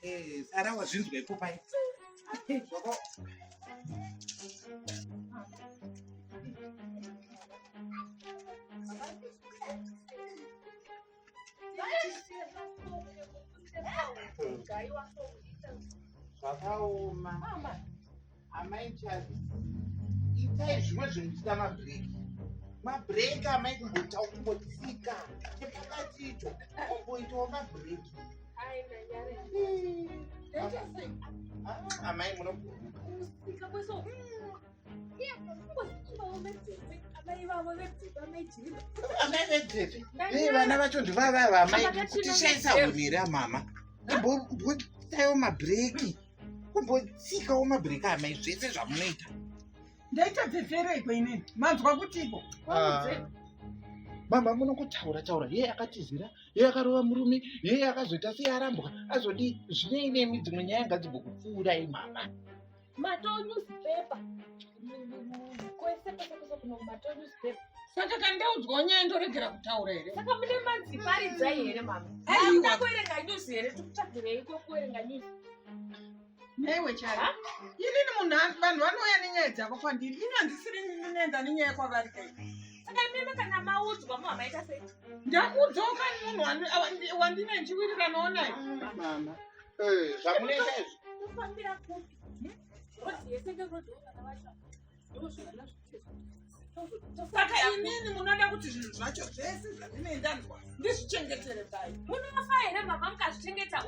Eh, Sara wazvinzwa ipo pai. Zvakaoma. Amai Chazi, itai zvimwe zvinhu tisina mabhireki. Mabhireki amai kumboita kumbotsika chepakati icho kumboitawo mabhireki. Ah, amai munobhuruka. Amai vedzepe. Nei vana vacho ndivavava amai kutishaisa hunhu here mama. Imboitaiwo mabhireki. Kumbotsikawo mabhireki amai zvese zvamunoita. Ndaita dzedzereiko inini? Manzwa kutiko? Ah. Mama munongotaura taura yeye akatizira yeye akarova murume yeye akazoita sei arambwa azodii zvinei nemi dzimwe nyaya ngadzimbokupfuurai mama. Mato newspaper kwese kwese kwese kuno mato newspaper. Saka kandaudzwawo nyaya ndoregera kutaura here? Saka mune manzi paridzai here mama? Aiwa. Hamuna kuverenga news here? Tikutsvagireiko kuverenga news? Newe chari. Inini munhu vanhu vanouya nenyaya dzavo kwandiri. Ini handisiri ndinoenda nenyaya kwavari kai. Saka imimi kana maudzwa muha maita sei? Ndakuudzawo kani munhu wandine ndichiwiriranawo naye. Mama. Eh, zvamunoita izvi. Tofambira kupi? Saka inini munoda kuti zvinhu zvacho zvese zvandinenge ndanzwa ndizvichengetere pai? Munofa here mama mukazvichengeta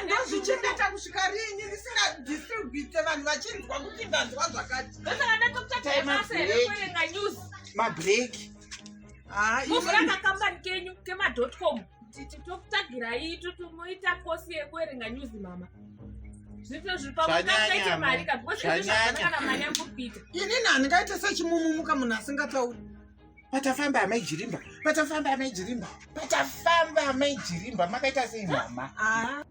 Ndozvichengeta kusvika rini ndisingadistribute vanhu vachinzwa kuti ndanzwa zvakati? Ndosaka ndatokutsvagira basa here kuverenga news. Mabreak. Ah, Muvhura kakambani kenyu kema.com tokutsvagirai totomoita kosi yekuverenga news mama. Zvito zviri pakuita mari ka because Zvanyanya. kana mari yamuri kuita. Inini handingaite sechimumumuka munhu asingatauri. Patafamba amai Jirimba, patafamba amai Jirimba, patafamba amai Jirimba, makaita sei mama? Ah.